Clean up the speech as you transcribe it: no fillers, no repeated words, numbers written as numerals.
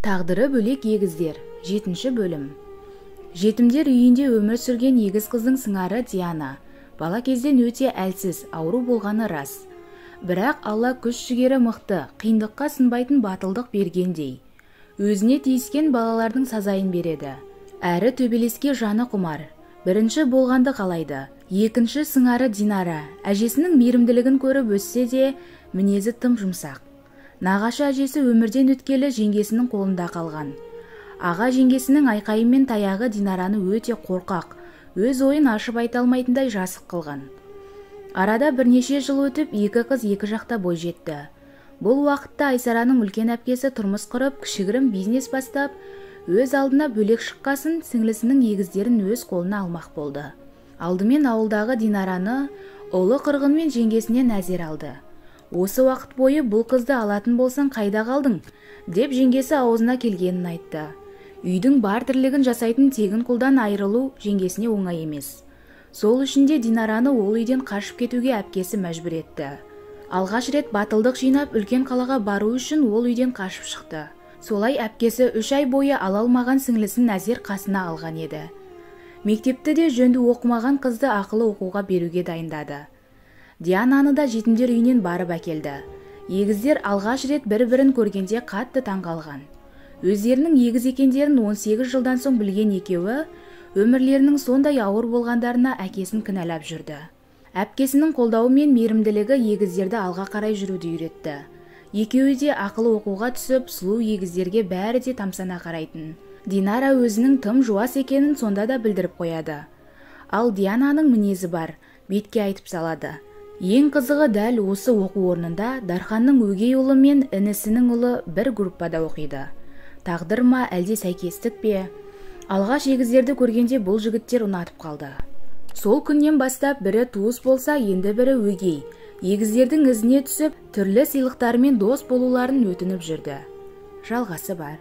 Тағдыры бөлек егіздер. 7 бөлім. Жетімдер үйінде өмір сүрген егіз қыздың сыңары Диана. Бала кезден өте әлсіз, ауру болғаны рас. Бірақ Алла күш-жігері мықты, қиындыққа сынбайтын батылдық бергендей. Өзіне тиіскен балалардың сазайын береді. Әрі төбелеске жаны құмар. Бірінші болғанды қалайды. Екінші сыңары Динара, әжесінің мейірімділігін көріп өссе де, мінезі тым жұмсақ. Нағашы әжесі өмірден өткелі жеңгесінің қолында қалған. Аға жеңгесінің айқайы мен таяғы Динараны өте қорқақ, өз ойын ашып айта алмайтындай жасық қылған. Арада бірнеше жыл өтіп, екі қыз екі жақта бой жетті. Бұл уақытта Айсараның үлкен әпкесі тұрмыс құрып, кішігірім бизнес бастап, өз алдына бөлек шыққасын сіңлісінің егіздерін өз қолына алмақ болды. Алдымен ауылдағы Динараны ұлы қырғын мен жеңгесінен әзер алды. Осы уақыт бойы бұл қызды алатын болсаң қайда қалдың, деп жеңгесі аузына келгенін айтты. Үйдің бар тірлігін жасайтын тегін құлдан айырылу жеңгесіне оңай емес. Сол үшін де Динараны ол үйден қашып кетуге әпкесі мәжбүр етті. Алғаш рет батылдық жинап үлкен қалаға бару үшін ол үйден қашып шықты. Солай әпкесі 3 ай бойы ала алмаған сіңлісін әзер қасына алған еді. Мектепті де жөнді оқымаған қызды ақылы оқуға беруге дайындады. Диананы да жетімдер үйінен барып әкелді. Егіздер алғаш рет бір-бірін көргенде қатты таңғалған. Өздерінің егіз екендерін 18 жылдан соң білген екеуі өмірлерінің сондай ауыр болғандарына әкесін кінәлап жүрді. Әпкесінің қолдауы мен мейірімділігі егіздерді алға қарай жүруді үйретті. Екеуі де ақылы оқуға түсіп, сұлу егіздерге бәрі де тамсана қарайтын. Динара өзінің тым жуас екенін сонда да білдіріп қояды. Ал Диананың мінезі бар, бетке айтып салады. Ең қызығы дәл осы оқу орнында Дарханның өгей ұлы мен інісінің ұлы бір группада оқиды. Тағдыр ма, әлде сәйкестік пе? Алғаш егіздерді көргенде бұл жігіттер ұнатып қалды. Сол күннен бастап бірі туыс болса, енді бірі өгей. Егіздердің ізіне түсіп, түрлі сыйлықтарымен дос болуларын өтініп жүрді. Жалғасы бар.